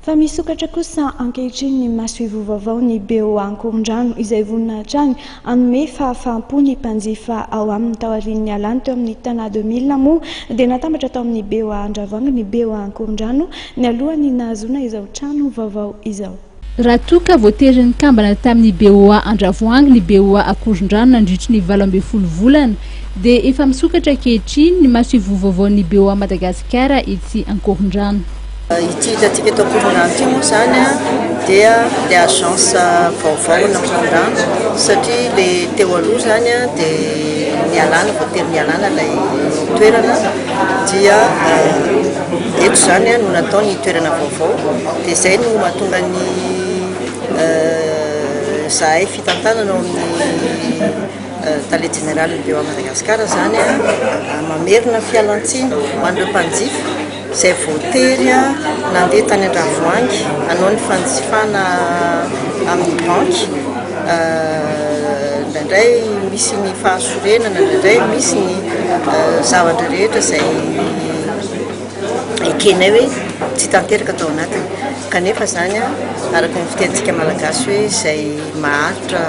Fa misokatra kosa ankehitriny ny masoivoho vaovao ny BOA Ankorondrano izay vonona hatrany hanome fahafaham-po ny mpanjifa ao aminy. Taorian'ny nialany teo amin'ny Tana 2000 moa dia natambatra tao amin'ny BOA Andravoahangy ny BOA Ankorondrano nialohan'ny nahazoana izao trano vaovao izao. Raha toa ka voatery nikambana tamin'ny BOA Andravoahangy ny BOA Akorondrano nandritry ny 18 volana dia efa misokatra ankehitriny ny masoivoho vaovaon'ny BOA Madagasikara etsy Ankorondrano. Ity hitantsika eto Ankorondrano ity moa izany dia ilay agence vaovao an'Ankorondrano satria ilay teo aloha izany dia nialana, voatery nialana ilay toerana dia eto izany no natao ny toerana vaovao dia izay no mahatonga ny izahay fitantanana ao amin'ny tale jeneralin'ny BOA Madagascar izany mamerina fialantsiny ho an'ireo mpanjifa izay voatery nandeha tany Andravoahangy hanao ny fanjifana amin'ny banky. Indraindray misy ny fahasorenana, indraindray misy ny zavatra rehetra izay ekenay hoe tsy tanteraka tao anatiny. Kanefa izany araka ny fitenintsika malagasy hoe izay maharitra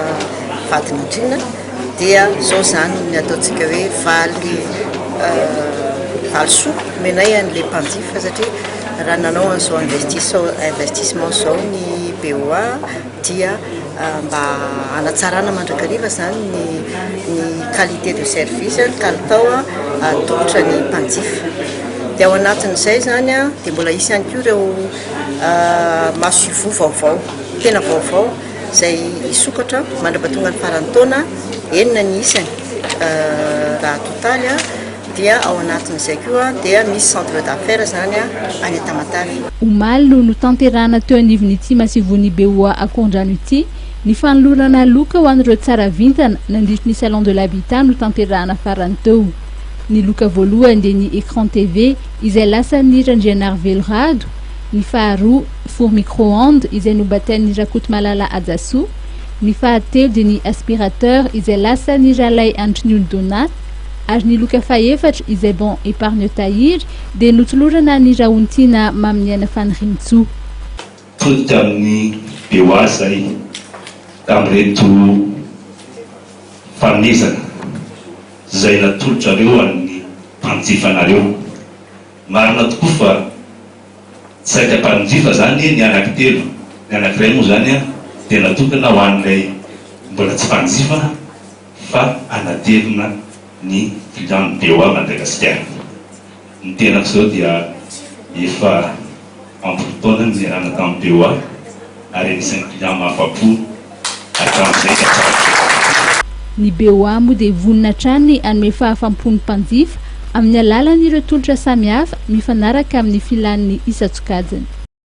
vadin'andriana dia izao izany ny ataontsika hoe valy valisoa omenay an'ilay mpanjifa satria raha nanao an'izao investissement izao ny BOA dia mba hanatsarana mandrakariva izany ny ny qualité de service, ny kalitao atolotra ny mpanjifa. Dia ao anatin'izay izany dia mbola hisy ihany koa ireo masoivoho vaovao, tena vaovao izay hisokatra mandra-pahatonga ny faran'ny taona, enina ny isany raha atotaly. Dia ao anatin'izay koa dia misy centre d'affaires izany any Tamatave. Omaly no notanterahana teo anivon'ity masoivohon'ny BOA Akorondrano ity ny fanolorana loka ho an'ireo tsara vintana nandritry ny Salon de l'Habitat notanterahana farany teo. Ny loka voalohany dia ny Ecran TV izay lasan'ny Randrianarivelo Rado, ny faharoa four micro-ondes izay nobatain'i Rakotomalala Hajasoa, ny fahatelo dia ny aspirateur izay lasan'i Ralay Andriniony Donat, Ary ny loka fahefatra izay bon épargne tahiry dia notolorana an'i Rahontiana Maminiaina Fanirintsoa. Todika amin'ny BOA izay tamin'ireto fanomezana izay natolotrareo an'ny mpanjifanareo. Marina tokoa fa saika mpanjifa izany ny anankitelo, ny anankiray moa izany dia natokana ho an'ilay mbola tsy mpanjifa, fa hanatelina ny client ny BOA Madagasikara. Ny tenako izao dia efa ampolo taona no niarahana tamin'ny BOA ary anisan'ny client mahafapo hatramin'izay ka hatramin'izao. Ny BOA moa dia vonona hatrany hanome fahafampo ny mpanjifa amin'ny alalan'ireo tolotra samihafa mifanaraka amin'ny filan'ny isan-tsokajiny.